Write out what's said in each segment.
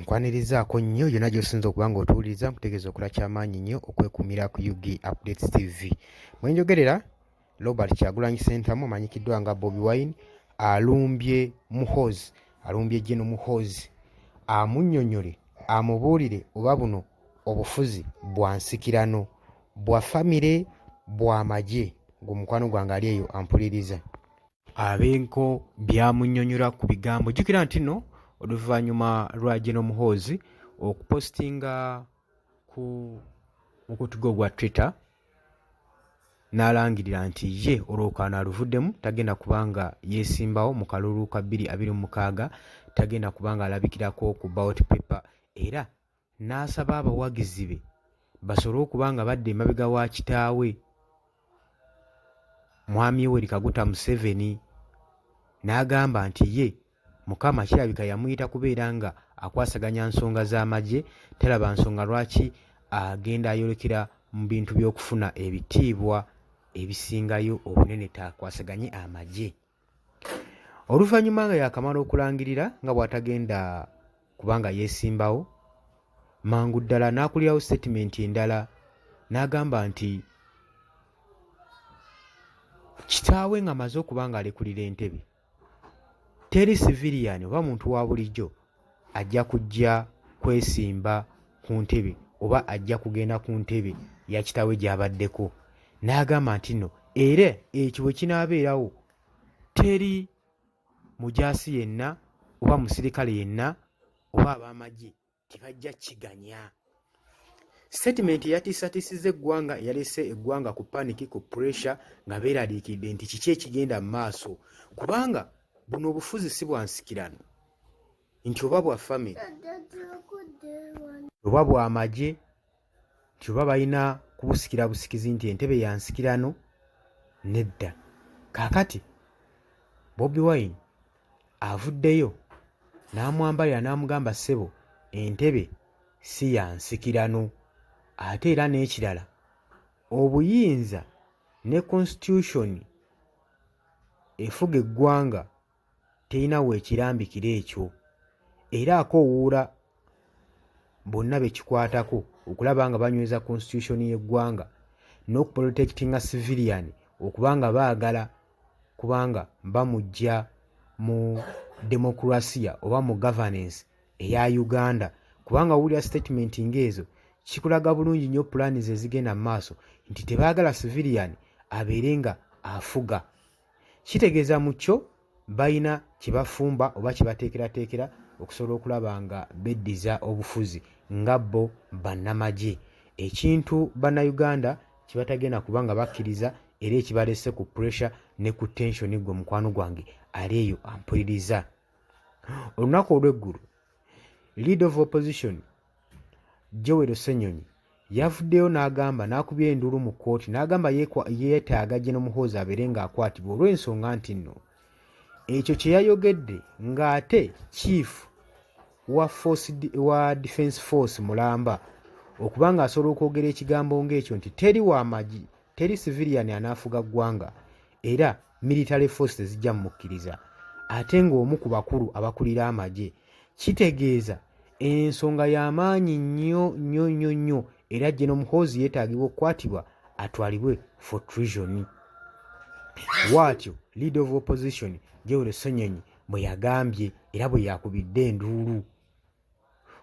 Nkwanirizaako nnyo yonna gy'osinza okuba ng'otuwuliriza, nkutegeeza okola kyamaanyi nnyo okwekuumira ku UG Updates TV. Mwenjogerera Robert Kyagulanyi Ssentamu amanyikiddwa nga Bobi Wine alumbye Muhoozi, alumbye Gen Muhoozi amunnyonnyole amubuulire oba buno obufuzi bwa nsikirano, bwa famire, bwa magye. Gwe mukwano gwange ali eyo ampuliriza. Abeeko by'amunnyonnyola ku bigambo. Jjukira nti nno oluvannyuma lwa General Muhoozi okupositinga ku mukutu gwe ogwa Twitter n'alangirira nti ye olwokaano aluvuddemu, tagenda kuba nga yeesimbawo mu kalulu ka 2026, tagenda kuba nga alabikirako ku ballot paper, era n'asaba abawagizi be basobole okuba nga badda emabega wa kitaawe Mwami Yoweri Kaguta Museveni, n'agamba nti ye Mukama kirabika yamuyita kubeera nga akwasaganya nsonga z'amagye, talaba nsonga lwaki agenda ayolekera mu bintu by'okufuna ebitiibwa ebisingayo obunene taakwasaganye amagye. Oluvannyuma nga yaakamala okulangirira nga bw'atagenda kuba nga yeesimbawo, mangu ddala n'akulirawo sitatimenti endala n'agamba nti kitaawe ng'amaze okuba ng'alekulira entebe, teri siviriyani oba muntu wa bulijjo ajja kujja kwesimba ku ntebe oba ajja kugenda ku ntebe ya kitaawe gy'abaddeko. N'agamba nti nno era ekyo bwe kinaabeerawo teri mujaasi yenna oba musirikale yenna oba ab'amagye tebajja kiganya. Sitatimenti eyatiisatiisizza eggwanga eyalese eggwanga ku paniki, ku pressure, nga beeraliikiridde nti kiki ekigenda mu maaso, kubanga buno obufuzi si bwa nsikirano nti oba bwa famire oba bwa magye, nti oba balina kubusikira busikizi nti entebe ya nsikirano. Nedda. Kaakati Bobi Wine avuddeyo n'amwambalira n'amugamba, ssebo, entebe si ya nsikirano, ate era n'ekirala obuyinza ne constitution efuga eggwanga terina weekirambikira ekyo, era akoowoola bonna be kikwatako okulaba nga banyweza constitution y'eggwanga n'okuprotectinga civilian okuba nga baagala kubanga bamuggya mu demokurasiya oba mu governance eya Uganda, kubanga owulira statement ng'ezo kikulaga bulungi nnyo pulaani ze ezigenda mu maaso nti tebaagala civilian abeere nga afuga. Kitegeeza mu kyo balina kye bafumba oba kye bateekerateekera okusobola okulaba nga beddiza obufuzi nga bo bannamagye, ekintu Bannayuganda kye batagenda kuba nga bakkiriza era ekibalese ku pressure ne ku tension. Ggwe mukwano gwange ali eyo ampuliriza, olunaku olw'eggulo Leader of Opposition Joel Ssenyonyi yavuddeyo n'agamba, n'akubya enduulu mu kkooti n'agamba yeetaaga General Muhoozi abeere ng'akwatibwa olw'ensonga nti nno ekyo kye yayogedde ng'ate chief wa force wa defense force mulamba okuba ng'asobola okwogera ekigambo ng'ekyo nti teri w'amagye, teri civilian anaafuga ggwanga era military force tezijja mumukkiriza, ate ng'omu ku bakulu abakulira amagye, kitegeeza ensonga y'amaanyi nnyo nnyo nnyo nnyo, era General Muhoozi yeetaagibwa okukwatibwa atwalibwe for treason. Bw'atyo leader of opposition Joel Ssenyonyi bwe yagambye era bwe yakubidde enduulu,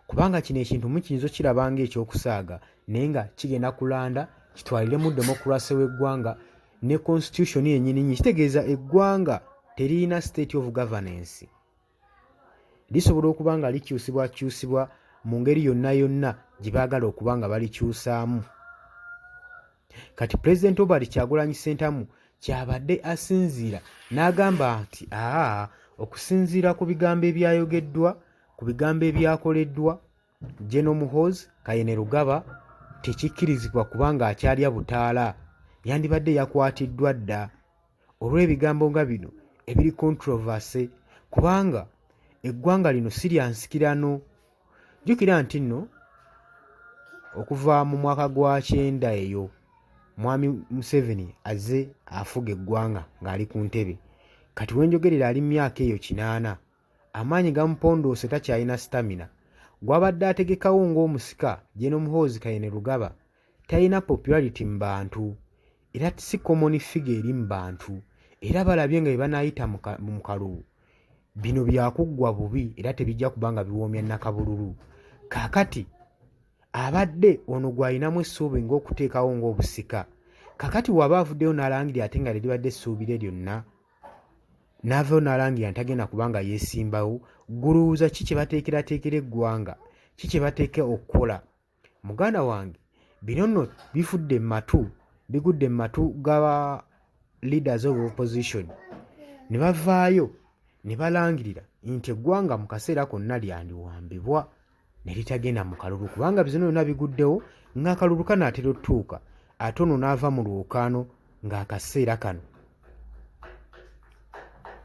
kubanga kino ekintu mukiyinza okiraba ng'ekyokusaaga naye nga kigenda kulanda kitwaliremu demokurasi w'eggwanga ne constitution yennyini nyi. Kitegeeza eggwanga teririna state of governance, lisobola okuba nga likyusibwakyusibwa mu ngeri yonna yonna gye baagala okuba nga balikyusaamu. Kati Pulezidenti Robert Kyagulanyi Ssentamu kyabadde asinziira n'agamba nti aa okusinziira ku bigambo ebyayogeddwa, ku bigambo ebyakoleddwa General Muhoozi Kainerugaba, tekikkirizibwa kubanga akyalya butaala, yandibadde yakwatiddwa dda olw'ebigambo nga bino ebiri controversy, kubanga eggwanga lino si lya nsikirano. Jjukira nti nno okuva mu mwaka gwa 90 eyo Mwami Museveni azze afuga eggwanga ng'ali ku ntebe. Kati wenjogerera ali mu myaka eyo 80, amaanyi gamupondoose, takyalina stamina. gw'abadde ategekawo ng'omusika General Muhoozi Kainerugaba talina popularity mu bantu era si common figure eri mu bantu, era balabye nga bye banaayita mu kalulu bino byakuggwa bubi era tebijja kuba nga biwoomya nnakabululu. Kaakati abadde ono gw'alinamu essuubi ng'okuteekawo ng'obusika, kaakati w'aba avuddeyo n'alangirira ate nga lye libadde essuubi lye lyonna, n'avaayo n'alangirira nti tagenda kuba nga yeesimbawo, ggulowooza ki kye bateekerateekera eggwanga? Ki kye bateeka okukola? Muganda wange, bino nno bifudde mu matu, bigudde mu matu ga leaders of opposition ne bavaayo ne balangirira nti eggwanga mu kaseera konna lyandiwambibwa ne litagenda mu kalulu, kubanga bizino byonna biguddewo ng'akalulu kanaatera otutuuka, ate ono n'ava mu lwokaano ng'akaseera kano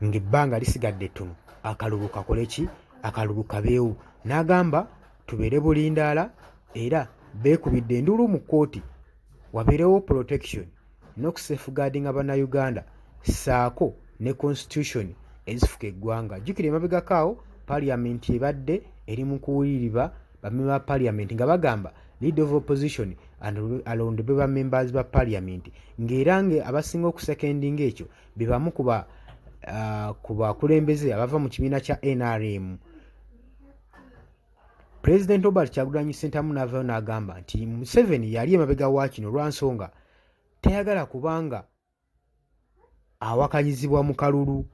ng'ebbanga lisigadde ttono akalulu kakole ki, akalulu kabeewo. N'agamba tubeere bulindaala, era beekubidde enduulu mu kkooti wabeerewo protection n'okusafeguardinga Bannayuganda ssaako ne constitution ezifuka eggwanga. Jjukira emabegako awo parliament ebadde eri mu kuwuliriba bamemba ba parliament nga bagamba leader of opposition alondebwe ba members ba parliament, ng'era nga abasinga okusecondinga ekyo be bamu ku bakulembeze abava mu kibiina kya NRM. Pulezidenti Robert Kyagulanyi Ssentamu n'avaayo n'agamba nti Museveni yali emabega wa kino lwa nsonga tayagala kubanga awakanyizibwa mu kalulu.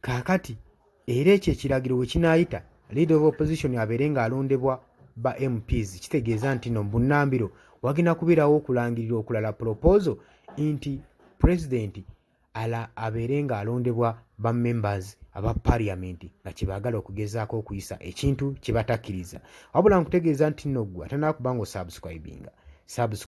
Kaakati era ekyo ekiragiro bwe kinaayita, leader of opposition abeere ng'alondebwa ba MPs, kitegeeza nti no bunnambiro wagenda kubeerawo okulangirira okulala, proposal nti pulezidenti ala abeere ng'alondebwa ba members aba parliament, nga kyebaagala okugezaako okuyisa ekintu kye batakkiriza. Wabula nkutegeeza nti nno ggwe atanaakuba nga osubscribinga.